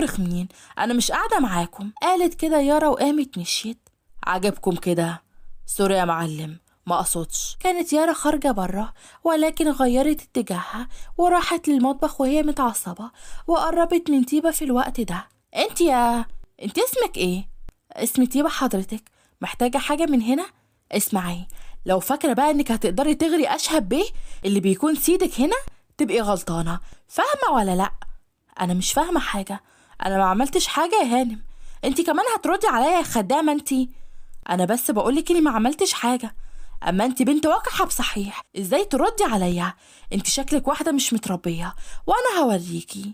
رخمين، انا مش قاعدة معاكم. قالت كده يارا وقامت مشيت. عجبكم كده؟ sorry يا معلم، ما اقصدش. كانت يارا خارجه بره، ولكن غيرت اتجاهها وراحت للمطبخ وهي متعصبه، وقربت من طيبة في الوقت ده. انت يا انت اسمك ايه؟ اسمي طيبة حضرتك. محتاجه حاجة من هنا؟ اسمعي، لو فاكره بقى انك هتقدري تغري اشهب بيه اللي بيكون سيدك هنا تبقي غلطانة، فاهمه ولا لا؟ انا مش فاهمه حاجة، انا ما عملتش حاجة يا هانم. انت كمان هتردي عليا يا خدامه انت؟ انا بس بقولك اني ما عملتش حاجة. اما انت بنت وقحه بصحيح، ازاي تردي عليا؟ انت شكلك واحدة مش متربيه، وانا هوريكي.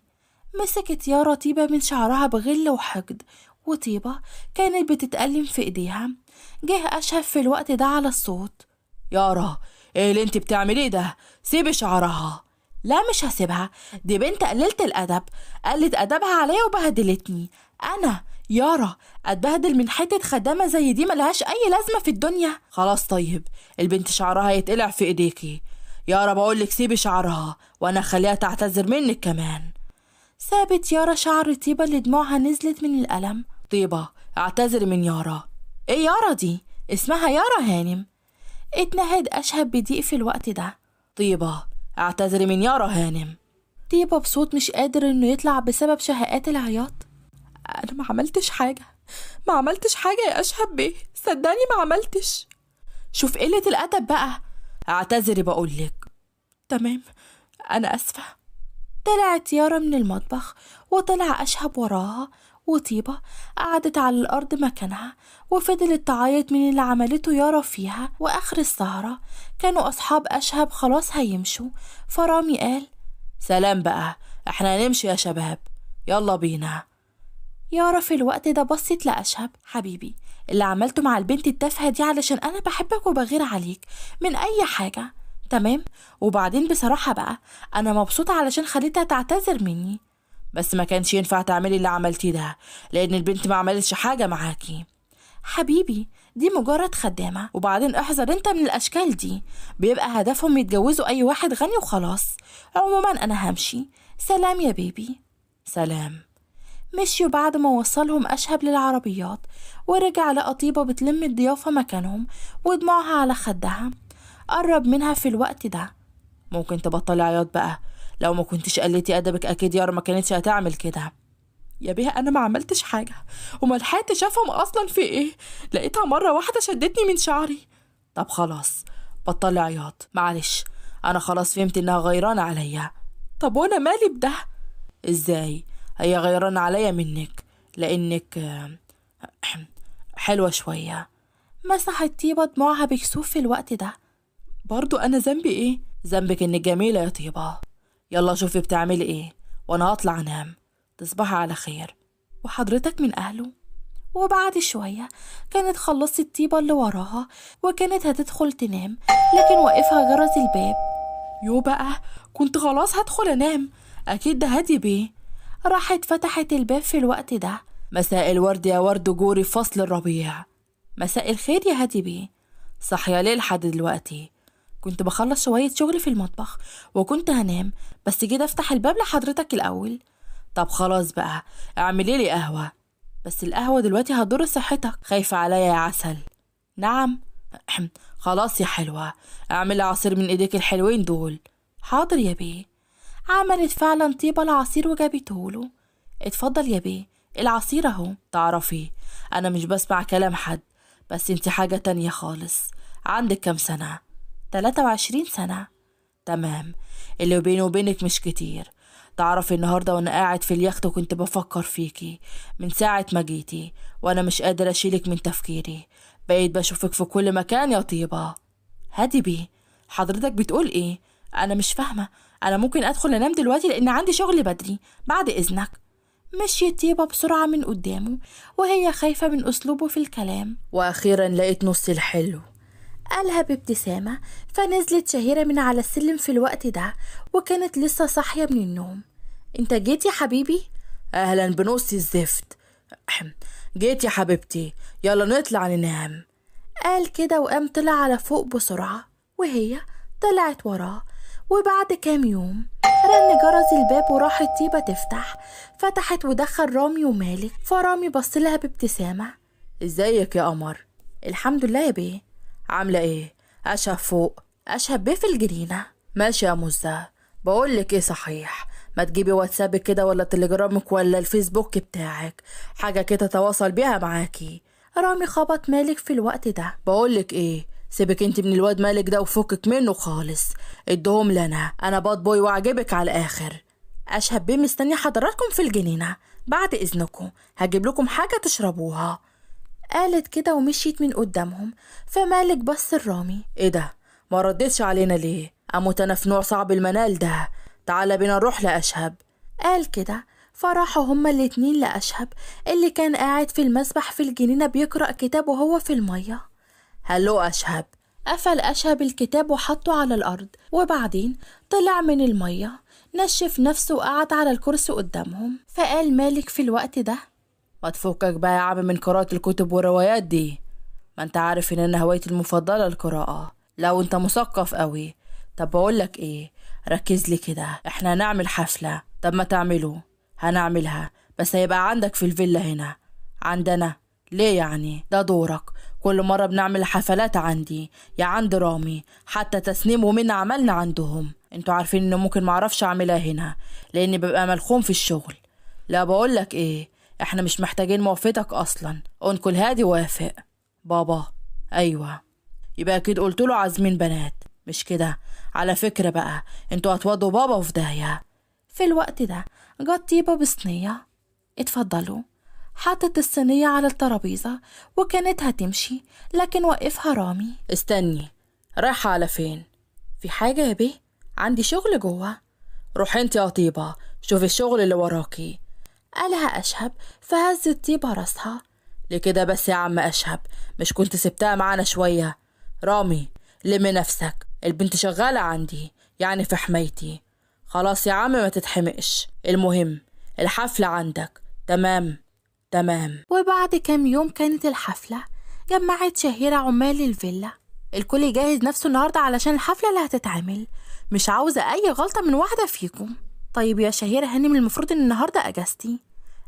مسكت يارا طيبة من شعرها بغل وحقد، وطيبة كانت بتتألم في ايديها. جه اشهب في الوقت ده على الصوت. يارا، ايه اللي انت بتعمليه ده؟ سيبي شعرها. لا مش هسيبها، دي بنت قللت الادب، قلت ادبها عليا وبهدلتني. انا يارا اتبهدل من حتة خدامه زي دي ملهاش اي لازمه في الدنيا. خلاص طيب، البنت شعرها يتقلع في ايديكي. يارا بقولك سيبي شعرها، وانا خليها تعتذر منك كمان. سابت يارا شعر طيبة اللي دموعها نزلت من الالم. طيبة اعتذري من يارا. ايه يارا دي؟ اسمها يارا هانم. اتنهد اشهب بضيق في الوقت ده. طيبة اعتذري من يارا هانم. طيبة بصوت مش قادر انه يطلع بسبب شهقات العياط، انا ما عملتش حاجة، ما عملتش حاجة يا اشهب بيه، صدقني ما عملتش. شوف قلة الادب بقى. اعتذري بقولك. تمام انا اسفه. طلعت يارا من المطبخ وطلع اشهب وراها، وطيبة قعدت على الأرض مكانها وفضلت تعيط من اللي عملته يارا فيها. وآخر السهرة كانوا أصحاب أشهب خلاص هيمشوا، فرامي قال سلام بقى، احنا هنمشي يا شباب، يلا بينا. يارا في الوقت ده بصت لأشهب، حبيبي اللي عملته مع البنت التافهة دي علشان أنا بحبك وبغير عليك من أي حاجة، تمام؟ وبعدين بصراحة بقى أنا مبسوطة علشان خليتها تعتذر مني، بس ما كانش ينفع تعملي اللي عملتيه ده لأن البنت ما عملتش حاجة معاكي. حبيبي دي مجرد خدامة، وبعدين احذر انت من الأشكال دي، بيبقى هدفهم يتجوزوا أي واحد غني وخلاص. عموما أنا همشي، سلام يا بيبي. سلام. مشيوا بعد ما وصلهم أشهب للعربيات، ورجع لقى طيبة بتلم الضيافة مكانهم ودموعها على خدها. قرب منها في الوقت ده، ممكن تبطلي عياط بقى، لو ما كنتش قلتي أدبك أكيد يارا ما كانتش هتعمل كده. يا بيه أنا ما عملتش حاجة وما لحقتش أفهم أصلا في إيه، لقيتها مرة واحدة شدتني من شعري. طب خلاص بطلي عياط، معلش أنا خلاص فهمت إنها غيرانة عليا. طب وأنا مالي بده؟ إزاي هي غيرانة عليا منك؟ لأنك حلوة شوية. مسحت طيبة دموعها بكسوف في الوقت ده. برضو أنا ذنبي إيه؟ ذنبك إنك جميلة يا طيبة. يلا شوفي بتعملي إيه وأنا هطلع أنام، تصبحي على خير. وحضرتك من أهله. وبعد شوية كانت خلصت طيبة اللي وراها وكانت هتدخل تنام، لكن وقفها جرس الباب. يو بقى كنت خلاص هدخل أنام، أكيد ده هادي بيه. راحت فتحت الباب في الوقت ده. مساء الورد يا ورد جوري في فصل الربيع. مساء الخير يا هادي بيه. صحية ليه لحد دلوقتي؟ كنت بخلص شوية شغل في المطبخ وكنت هنام، بس جيت افتح الباب لحضرتك الأول. طب خلاص بقى اعملي لي قهوة. بس القهوة دلوقتي هتضر صحتك. خايفة عليا يا عسل؟ نعم. خلاص يا حلوة اعملي عصير من ايديك الحلوين دول. حاضر يا بيه. عملت فعلا طيبة العصير وجابته له. اتفضل يا بيه العصير اهو. تعرفي انا مش بسمع كلام حد، بس انت حاجة تانية خالص. عندك كام سنة؟ 23 سنة. تمام، اللي بيني وبينك مش كتير. تعرفي النهاردة وانا قاعد في اليخت وكنت بفكر فيكي من ساعة ما جيتي، وانا مش قادر اشيلك من تفكيري، بقيت بشوفك في كل مكان يا طيبة. هادي بيه حضرتك بتقول ايه؟ انا مش فاهمة. انا ممكن ادخل انام دلوقتي لان عندي شغل بدري، بعد اذنك. مشيت طيبة بسرعة من قدامه وهي خايفة من اسلوبه في الكلام. واخيرا لقيت نص الحلو، قالها بابتسامة. فنزلت شهيرة من على السلم في الوقت ده وكانت لسه صاحية من النوم. انت جيت يا حبيبي؟ اهلا بنص الزفت. جيت يا حبيبتي، يلا نطلع ننام. قال كده وقام طلع على فوق بسرعة وهي طلعت وراه. وبعد كام يوم رن جرس الباب وراحت طيبة تفتح. فتحت ودخل رامي ومالك، فرامي بص لها بابتسامة. ازيك يا قمر؟ الحمد لله يا بيه. عاملة ايه؟ أشهب فوق. أشهب بيه في الجنينة. ماشي يا مزة. بقولك ايه صحيح، ما تجيبي واتساب كده ولا تليجرامك ولا الفيسبوك بتاعك، حاجة كده تواصل بيها معاكي. رامي خبط مالك في الوقت ده. بقولك ايه، سيبك انت من الواد مالك ده وفكك منه خالص، ادهم لنا، انا bad boy وعجبك على الاخر. اشهب بيه مستني حضراتكم في الجنينة، بعد اذنكم هجيب لكم حاجة تشربوها. قالت كده ومشيت من قدامهم. فمالك بص لرامي، ايه ده ما ردتش علينا ليه؟ اموت انا في نوع صعب المنال ده، تعالى بينا نروح لأشهب. قال كده فراحوا هما الاتنين لأشهب اللي كان قاعد في المسبح في الجنينة بيقرأ كتاب وهو في المية. هلو أشهب. قفل أشهب الكتاب وحطه على الأرض، وبعدين طلع من المية، نشف نفسه وقعد على الكرسي قدامهم. فقال مالك في الوقت ده، ما تفكك بقى يا عم من قراءة الكتب والروايات دي، ما انت عارف ان انا هوايتي المفضلة القراءة، لو انت مثقف قوي. طب بقولك ايه، ركز لي كده، احنا هنعمل حفلة. طب ما تعملوا. هنعملها بس هيبقى عندك في الفيلا هنا. عندنا ليه يعني؟ ده دورك، كل مرة بنعمل حفلات عندي يا عند رامي، حتى تسنيم ومنى عملنا عندهم. انتوا عارفين ان ممكن معرفش اعملها هنا لاني ببقى ملخوم في الشغل. لا بقولك ايه، احنا مش محتاجين موافقتك اصلا، انكل هادي وافق. بابا؟ ايوه. يبقى اكيد قلت له عازمين بنات مش كده؟ على فكرة بقى انتوا هتودوا بابا في داهية. في الوقت ده جت طيبة بصينية. اتفضلوا. حطت الصينية على الترابيزة وكانت هتمشي، لكن وقفها رامي. استني، رايحة على فين؟ في حاجة يا بيه؟ عندي شغل جوه. روح انت يا طيبة شوفي الشغل اللي وراكي. قالها أشهب، فهزت طيبة راسها. لكده بس يا عم أشهب، مش كنت سبتها معانا شوية؟ رامي لم نفسك، البنت شغالة عندي يعني في حمايتي. خلاص يا عم ما تتحمقش، المهم الحفلة عندك. تمام تمام. وبعد كام يوم كانت الحفلة. جمعت شهيرة عمال الفيلا، الكل يجهز نفسه النهاردة علشان الحفلة اللي هتتعمل، مش عاوزة أي غلطة من واحدة فيكم. طيب يا شهيرة هانم، المفروض إن النهاردة أجازتي.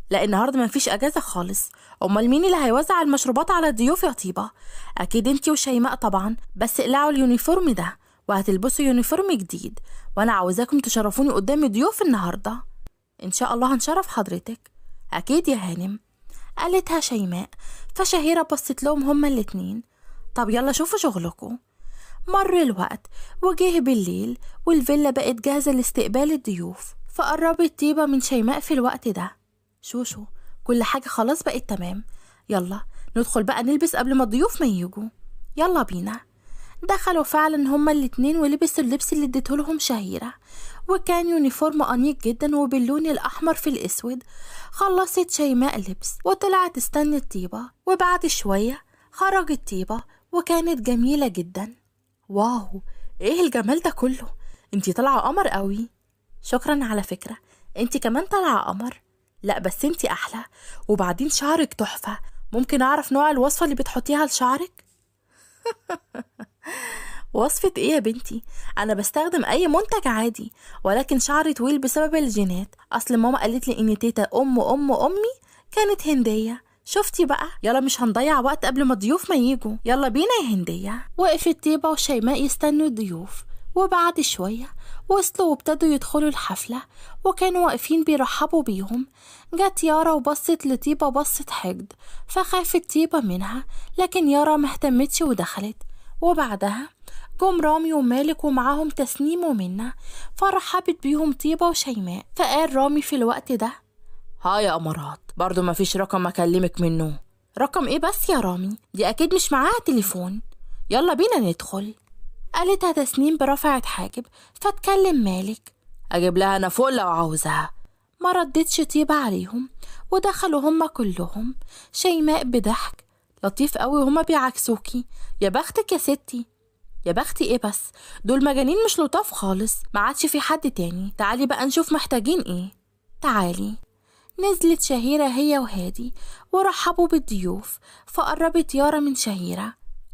لا النهاردة مفيش أجازة خالص. أمال مين اللي هيوزع المشروبات على الضيوف يا طيبة؟ أكيد انتي وشيماء طبعا، بس اقلعوا ال uniform ده وهتلبسوا uniform جديد، وأنا عاوزاكم تشرفوني قدام الضيوف النهاردة. إن شاء الله هنشرف حضرتك. أكيد يا هانم، قالتها شيماء. فشهيرة بصت لهم هما الاتنين. طب يلا شوفوا شغلكم. مر الوقت وجه بالليل والفيلا بقت جاهزة لاستقبال الضيوف. فقربت طيبة من شيماء في الوقت ده. شوشو كل حاجة خلاص بقت تمام، يلا ندخل بقى نلبس قبل ما الضيوف ما يجوا، يلا بينا. دخلوا فعلا هما الاتنين ولبسوا اللبس اللي اديته شهيرة، وكان uniform أنيق جدا وباللون الأحمر في الأسود. خلصت شيماء لبس وطلعت تستنى الطيبة، وبعد شوية خرجت طيبة وكانت جميلة جدا. wow ايه الجمال ده كله، انتي طالعة قمر قوي. شكرا على فكرة، انتي كمان طالعة قمر. لا بس انتي أحلى، وبعدين شعرك تحفة، ممكن أعرف نوع الوصفة اللي بتحطيها لشعرك؟ وصفة ايه يا بنتي؟ انا بستخدم اي منتج عادي، ولكن شعري طويل بسبب الجينات، اصل ماما قالت لي ان تيتا ام ام امي كانت هندية. شفتي بقى، يلا مش هنضيع وقت قبل ما الضيوف ما يجوا، يلا بينا يا هندية. وقفت طيبة وشيماء يستنوا الضيوف، وبعد شوية وصلوا وابتدوا يدخلوا الحفلة، وكانوا واقفين بيرحبوا بيهم. جت يارا وبصت لطيبة بصت حقد، فخافت طيبة منها، لكن يارا مهتمتش ودخلت. وبعدها جم رامي ومالك ومعاهم تسنيم ومنى، فرحبت بيهم طيبة وشيماء. فقال رامي في الوقت ده، ها يا قمرات، برضو مفيش رقم اكلمك منه. رقم ايه بس يا رامي، دي اكيد مش معاها تليفون، يلا بينا ندخل. قالتها تسنيم برفعة حاجب، فاتكلم مالك، اجيب لها انا فوق لو عاوزها. ما ردتش طيبة عليهم ودخلوا هما كلهم. شيماء بضحك، لطيف قوي هما بيعكسوكي، يا بختك يا ستي. يا بختي ايه بس، دول مجانين مش لطاف خالص، ما عادش في حد تاني، تعالي بقى نشوف محتاجين ايه. تعالي. نزلت شهيرة هي وهادي ورحبوا بالضيوف. فقربت يارا من شهيرة،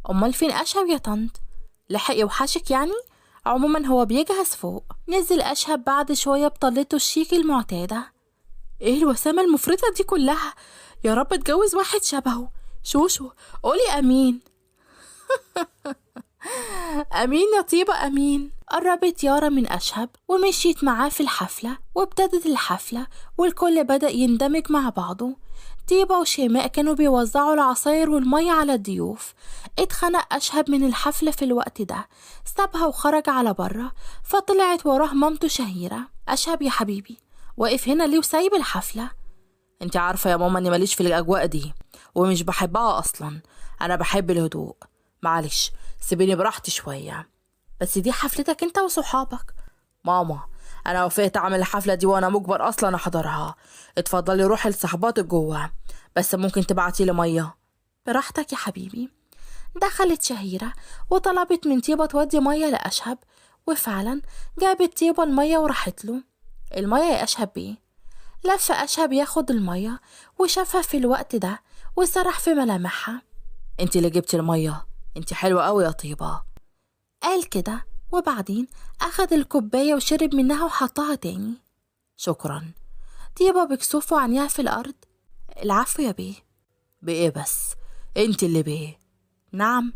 امال فين اشهب يا طنط؟ لحق يوحشك يعني؟ عموما هو بيجهز فوق. نزل أشهب بعد شوية بطلته الشيك المعتادة. ايه الوسامة المفرطة دي كلها؟ يا رب اتجوز واحد شبهه. شوشو قولي امين. امين يا طيبة امين. قربت يارا من أشهب ومشيت معاه في الحفلة، وابتدت الحفلة والكل بدأ يندمج مع بعضه. طيبة وشيماء كانوا بيوزعوا العصاير والمية على الضيوف. اتخنق أشهب من الحفلة في الوقت ده، سابها وخرج على بره، فطلعت وراه مامته شهيرة. أشهب يا حبيبي واقف هنا ليه وسايب الحفلة؟ انت عارفة يا ماما اني ماليش في الأجواء دي ومش بحبها أصلا، أنا بحب الهدوء. معلش سيبيني براحتي شوية. بس دي حفلتك انت وصحابك. ماما انا وافقت اعمل الحفلة دي وانا مجبر اصلا احضرها. اتفضلي روحي لصحباتك جوه، بس ممكن تبعتي لي مية. براحتك يا حبيبي. دخلت شهيرة وطلبت من طيبة تودي مية لأشهب، وفعلا جابت طيبة المية وراحت له. المية يا أشهب بيه. لف أشهب ياخد المية وشافها في الوقت ده وسرح في ملامحها. انت اللي جبتي المية، انت حلوة قوي يا طيبة. قال كده وبعدين أخد الكوباية وشرب منها وحطها تاني. شكرا. طيبة بكسوف وعنيها في الأرض. العفو يا بيه. بإيه بس؟ انت اللي بيه. نعم،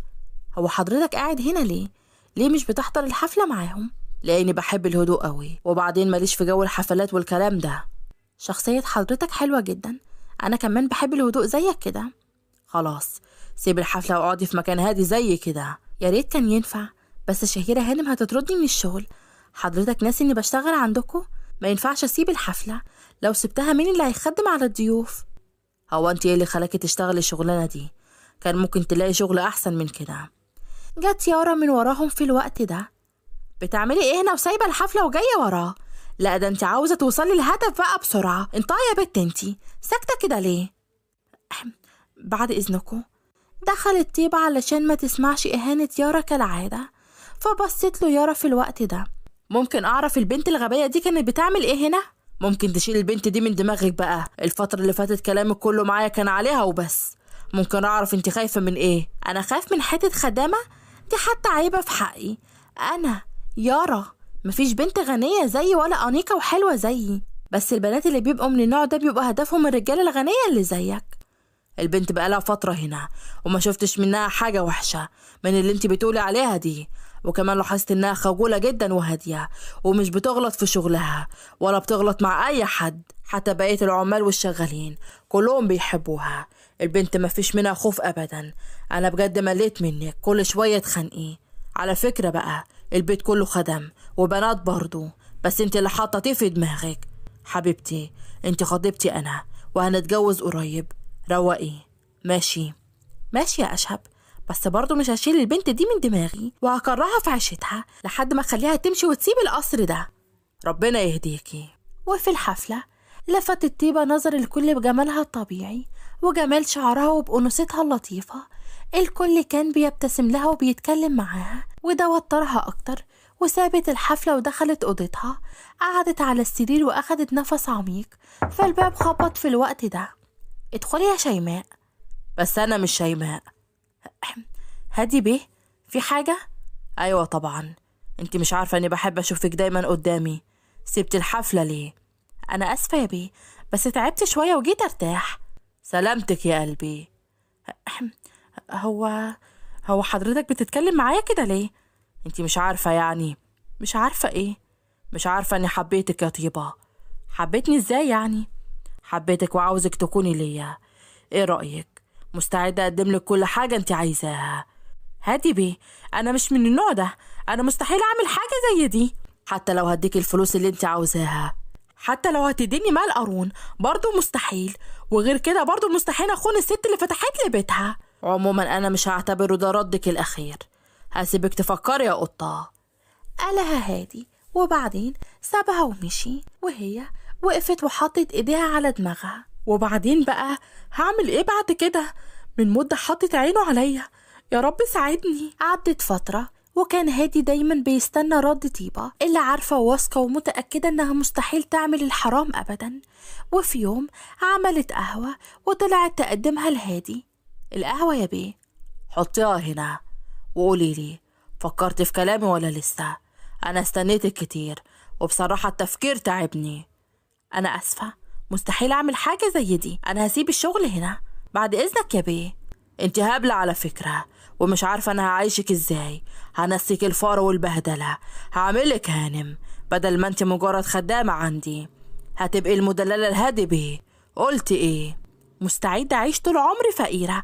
هو حضرتك قاعد هنا ليه؟ ليه مش بتحضر الحفلة معاهم؟ لأني بحب الهدوء قوي، وبعدين ماليش في جو الحفلات والكلام ده. شخصية حضرتك حلوة جدا، أنا كمان بحب الهدوء زيك كده. خلاص سيب الحفلة واقعدي في مكان هادي زي كده. يا ريت كان ينفع، بس شهيرة هانم هتطردني من الشغل. حضرتك ناسي اني بشتغل عندكم؟ ما ينفعش اسيب الحفلة، لو سبتها مين اللي هيخدم على الضيوف؟ هو انت ايه اللي خلاكي تشتغلي الشغلانة دي؟ كان ممكن تلاقي شغل احسن من كده. جت يارا من وراهم في الوقت ده. بتعملي ايه هنا وسايبة الحفلة وجاية وراه؟ لا ده انت عاوزة توصلي للهدف بقى بسرعة. انطقي يا بت، انت ساكتة كده ليه؟ بعد اذنكم. دخلت طيبة علشان ما تسمعش اهانة يارا كالعادة، فبصت له يارا في الوقت ده. ممكن اعرف البنت الغبية دي كانت بتعمل ايه هنا؟ ممكن تشيل البنت دي من دماغك بقى، الفترة اللي فاتت كلامك كله معايا كان عليها وبس. ممكن اعرف انت خايفة من ايه؟ انا خايف من حتة خدامة؟ دي حتى عيبة في حقي. انا يارا مفيش بنت غنية زيي ولا أنيقة وحلوة زيي، بس البنات اللي بيبقوا من النوع ده بيبقى هدفهم الرجالة الغنية اللي زيك. البنت بقالها فترة هنا وما شفتش منها حاجة وحشة من اللي انت بتقولي عليها دي، وكمان لاحظت انها خجولة جدا وهادية ومش بتغلط في شغلها ولا بتغلط مع اي حد، حتى بقية العمال والشغالين كلهم بيحبوها. البنت ما فيش منها خوف ابدا. انا بجد مليت منك، كل شوية تخانقي. على فكرة بقى البيت كله خدم وبنات برضو، بس انت اللي حاطة في دماغك. حبيبتي انت خطيبتي انا وهنتجوز قريب، روقي. ماشي ماشي يا أشهب، بس برضو مش هشيل البنت دي من دماغي وهكرهها في عيشتها لحد ما اخليها تمشي وتسيب القصر ده. ربنا يهديكي. وفي الحفلة لفتت طيبة نظر الكل بجمالها الطبيعي وجمال شعرها وبأنوثتها اللطيفة. الكل كان بيبتسم لها وبيتكلم معاها، وده وترها أكتر، وسابت الحفلة ودخلت أوضتها. قعدت على السرير وأخدت نفس عميق، فالباب خبط في الوقت ده. ادخلي يا شيماء. بس أنا مش شيماء. هادي بيه، في حاجة؟ أيوة طبعا، انت مش عارفة اني بحب أشوفك دايما قدامي. سبت الحفلة ليه؟ أنا أسفة يا بيه، بس تعبت شوية وجيت أرتاح. سلامتك يا قلبي. هو حضرتك بتتكلم معايا كده ليه؟ انت مش عارفة يعني. مش عارفة ايه؟ مش عارفة اني حبيتك يا طيبة. حبيتني ازاي يعني؟ حبيتك وعاوزك تكوني ليا. ايه رأيك؟ مستعدة اقدم لك كل حاجة انت عايزاها. هادي بيه، انا مش من النوع ده، انا مستحيل اعمل حاجة زي دي. حتى لو هديك الفلوس اللي انت عاوزاها، حتى لو هتديني مال قارون برضو مستحيل، وغير كده برضو مستحيل اخون الست اللي فتحت لي بيتها. عموما انا مش هعتبره ده ردك الاخير، هسيبك تفكري يا قطة. قالها هادي وبعدين سابها ومشي، وهي وقفت وحطت ايديها على دماغها. وبعدين بقى هعمل ايه بعد كده؟ من مدة حطت عينه عليا، يا رب ساعدني. عدت فترة وكان هادي دايما بيستنى رد طيبة اللي عارفة وواثقة ومتأكدة انها مستحيل تعمل الحرام ابدا. وفي يوم عملت قهوة وطلعت تقدمها لهادي. القهوة يا بيه. حطيها هنا وقولي لي فكرت في كلامي ولا لسه؟ انا استنيتك كتير وبصراحة التفكير تعبني. انا اسفة، مستحيل اعمل حاجة زي دي، انا هسيب الشغل هنا بعد اذنك يا بيه. انت هبلة على فكرة ومش عارفة انا هعيشك ازاي، هنسيك الفار والبهدلة، هعملك هانم بدل ما انت مجرد خدامة عندي، هتبقي المدللة الهادي بيه. قلت ايه؟ مستعدة اعيش طول عمري فقيرة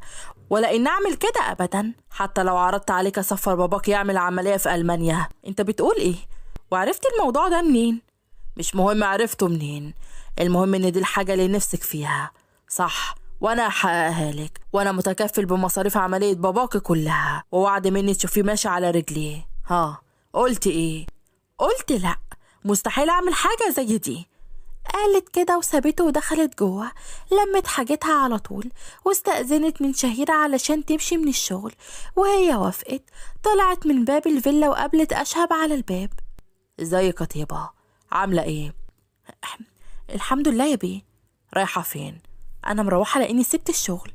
ولا ان اعمل كده ابدا، حتى لو عرضت عليك اسفر باباك يعمل عملية في المانيا. انت بتقول ايه؟ وعرفت الموضوع ده منين؟ مش مهم عرفته منين، المهم ان دي الحاجة اللي نفسك فيها، صح؟ وانا هحققها لك، وانا متكفل بمصاريف عملية باباك كلها، ووعد مني تشوفيه ماشي على رجليه. ها قلت ايه؟ قلت لا، مستحيل اعمل حاجة زي دي. قالت كده وسابته ودخلت جوه، لمت حاجتها على طول واستأذنت من شهيرة علشان تمشي من الشغل، وهي وافقت. طلعت من باب الفيلا وقابلت أشهب على الباب. ازيك يا طيبة، عاملة ايه؟ الحمد لله يا بيه. رايحة فين؟ انا مروحة لاني سبت الشغل.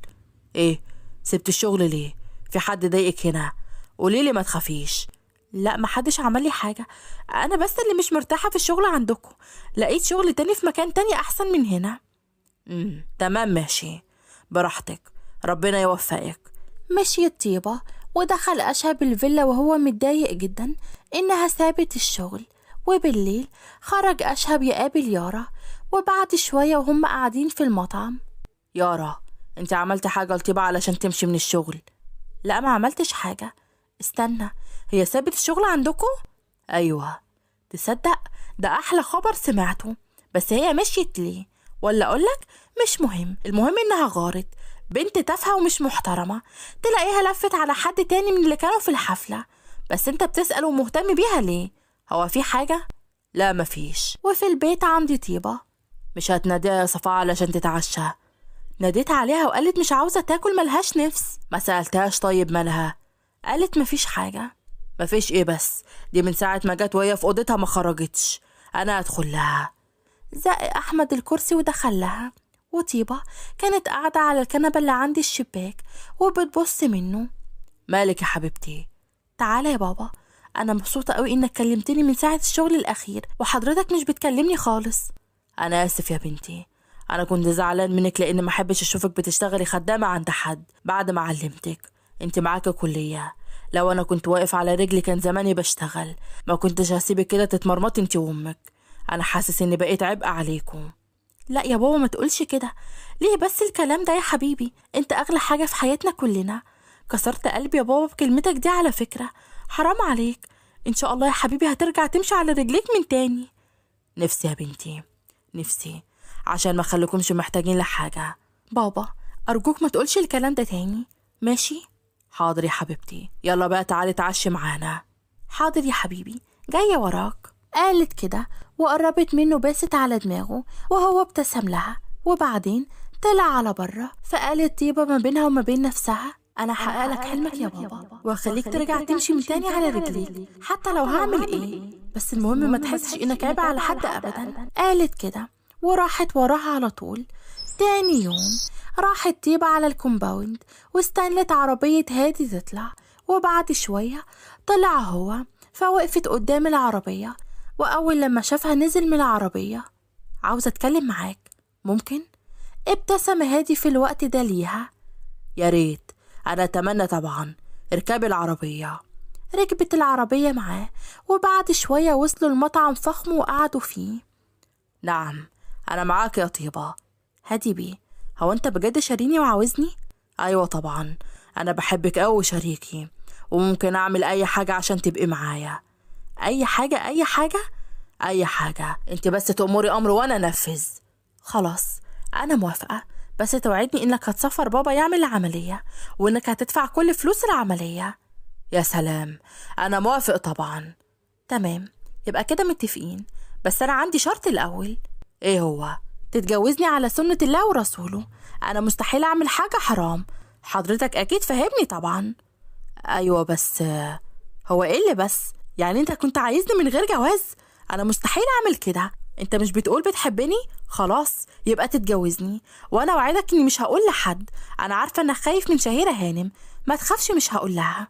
ايه سبت الشغل ليه؟ في حد ضايقك هنا؟ قوليلي ما تخافيش. لا محدش عمل لي حاجة، انا بس اللي مش مرتاحة في الشغل عندكم، لقيت شغل تاني في مكان تاني احسن من هنا. تمام ماشي براحتك، ربنا يوفقك. مشيت طيبة ودخل أشهب الفيلا وهو متضايق جدا انها سابت الشغل. وبالليل خرج أشهب يقابل يارا، وبعد شوية وهم قاعدين في المطعم. يارا انت عملت حاجة لطيبة علشان تمشي من الشغل؟ لا ما عملتش حاجة. استنى، هي سابت الشغل عندكم؟ ايوه. تصدق ده احلى خبر سمعته، بس هي مشيت ليه؟ ولا اقولك مش مهم، المهم انها غارت، بنت تافهة ومش محترمة، تلاقيها لفت على حد تاني من اللي كانوا في الحفلة. بس انت بتسأل ومهتم بيها ليه؟ هو في حاجة؟ لا مفيش. وفي البيت عندي طيبة. مش هتناديها يا صفاء علشان تتعشى؟ ناديت عليها وقالت مش عاوزة تاكل، ملهاش نفس. ما سألتهاش طيب مالها؟ قالت مفيش حاجة. مفيش ايه؟ بس دي من ساعة ما جت وهي في اوضتها ما خرجتش، انا هدخل لها. زق احمد الكرسي ودخل لها، وطيبة كانت قاعدة على الكنبة اللي عند الشباك وبتبص منه. مالك يا حبيبتي؟ تعالى يا بابا، انا مبسوطة قوي انك كلمتني من ساعة الشغل الاخير وحضرتك مش بتكلمني خالص. انا اسف يا بنتي، انا كنت زعلان منك لان ما احبش اشوفك بتشتغلي خدامة عند حد بعد ما علمتك. انت معاكي كلية، لو انا كنت واقف على رجلي كان زماني بشتغل، ما كنتش هسيبك كده تتمرمطي انت وامك. انا حاسس اني بقيت عبء عليكم. لا يا بابا ما تقولش كده، ليه بس الكلام ده يا حبيبي؟ انت اغلى حاجة في حياتنا كلنا. كسرت قلبي يا بابا بكلمتك دي على فكرة، حرام عليك. ان شاء الله يا حبيبي هترجع تمشي على رجليك من تاني. نفسي يا بنتي، نفسي، عشان ما خليكمش محتاجين لحاجة. بابا ارجوك ما تقولش الكلام ده تاني، ماشي؟ حاضر يا حبيبتي، يلا بقى تعالي تعشي معانا. حاضر يا حبيبي، جاية وراك. قالت كده وقربت منه، باست على دماغه وهو ابتسم لها، وبعدين طلع على بره. فقالت طيبة ما بينها وما بين نفسها، انا هحقق لك حلمك يا بابا واخليك ترجع تمشي من تاني على رجليك، حتى لو هعمل ايه، بس المهم ما تحسش انك عيب على حد ابدا. قالت كده وراحت وراها على طول. تاني يوم راحت طيبة على الكومباوند واستنت عربية هادي تطلع، وبعد شوية طلع هو، فوقفت قدام العربية، وأول لما شافها نزل من العربية. عاوزة أتكلم معاك، ممكن؟ ابتسم هادي في الوقت ده ليها. يا ريت، أنا أتمنى طبعا. اركبي العربية. ركبت العربية معاه، وبعد شوية وصلوا المطعم فخم وقعدوا فيه. نعم أنا معاك يا طيبة. هادي بيه، هو أنت بجد شاريني وعاوزني؟ أيوة طبعا، أنا بحبك أوي شريكي، وممكن أعمل أي حاجة عشان تبقي معايا. أي حاجة؟ أي حاجة؟ أي حاجة، أنت بس تأمري أمر وأنا أنفذ. خلاص أنا موافقة، بس توعدني إنك هتسفر بابا يعمل العملية، وإنك هتدفع كل فلوس العملية. يا سلام، أنا موافق طبعا. تمام، يبقى كده متفقين، بس أنا عندي شرط الأول. إيه هو؟ تتجوزني على سنة الله ورسوله، أنا مستحيل أعمل حاجة حرام، حضرتك أكيد فاهمني طبعا. أيوة بس هو إيه اللي بس؟ يعني أنت كنت عايزني من غير جواز؟ أنا مستحيل أعمل كده. أنت مش بتقول بتحبني؟ خلاص يبقى تتجوزني، وأنا وعدك إني مش هقول لحد. أنا عارفة إنك خايف من شهيرة هانم، ما تخافش مش هقول لها.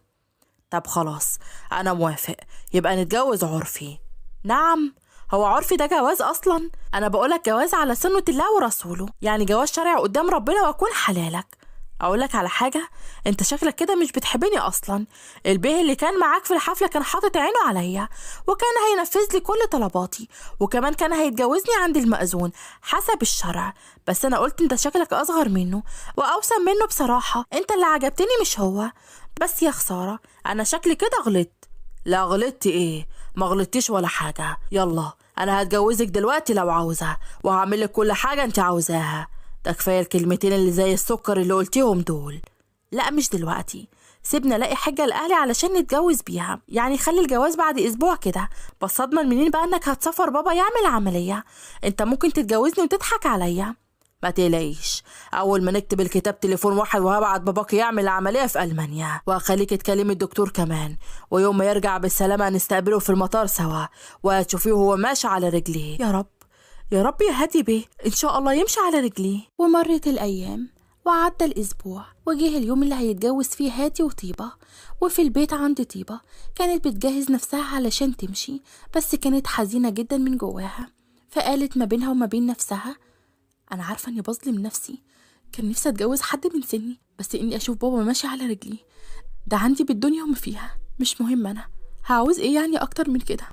طب خلاص انا موافق، يبقى نتجوز عرفي. نعم، هو عرفي ده جواز اصلا؟ انا بقولك جواز على سنة الله ورسوله، يعني جواز شرعي قدام ربنا واكون حلالك. اقولك على حاجة، انت شكلك كده مش بتحبني اصلا. البيه اللي كان معاك في الحفلة كان حاطط عينه عليا، وكان هينفذ لي كل طلباتي، وكمان كان هيتجوزني عند المأذون حسب الشرع، بس انا قلت انت شكلك اصغر منه واوسم منه، بصراحة انت اللي عجبتني مش هو. بس يا خسارة انا شكلي كده غلطت. لا غلطت ايه؟ ما غلطتيش ولا حاجة. يلا انا هتجوزك دلوقتي لو عاوزة، وهعملك كل حاجة انت عاوزاها. ده كفاية الكلمتين اللي زي السكر اللي قلتيهم دول. لا مش دلوقتي، سيبنا الاقي حاجة لأهلي علشان نتجوز بيها، يعني خلي الجواز بعد اسبوع كده. بس اضمن منين بقى انك هتسافر بابا يعمل عملية؟ انت ممكن تتجوزني وتضحك عليا. ما تقلقيش، اول ما نكتب الكتاب تليفون واحد وهبعت باباك يعمل عملية في المانيا، وهخليك تكلمي الدكتور كمان، ويوم ما يرجع بالسلامة نستقبله في المطار سوا، وهتشوفيه وهو ماشي على رجليه. يا رب يا رب يا هادي بيه، ان شاء الله يمشي على رجليه. ومرت الايام وعدى الاسبوع، وجه اليوم اللي هيتجوز فيه هادي وطيبة. وفي البيت عند طيبة كانت بتجهز نفسها علشان تمشي، بس كانت حزينة جدا من جواها. فقالت ما بينها وما بين نفسها، انا عارفه اني بظلم نفسي، كان نفسي اتجوز حد من سني، بس اني اشوف بابا ماشي على رجليه ده عندي بالدنيا وما فيها. مش مهم انا هعوز ايه يعني اكتر من كده.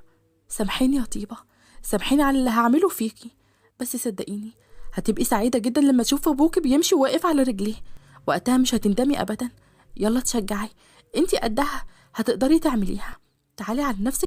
سامحيني يا طيبة، سامحيني على اللي هعمله فيكي، بس صدقيني هتبقي سعيدة جدا لما تشوف ابوكي بيمشي واقف على رجليه، وقتها مش هتندمي ابدا. يلا تشجعي، انتي قدها، هتقدري تعمليها، تعالي على نفسك.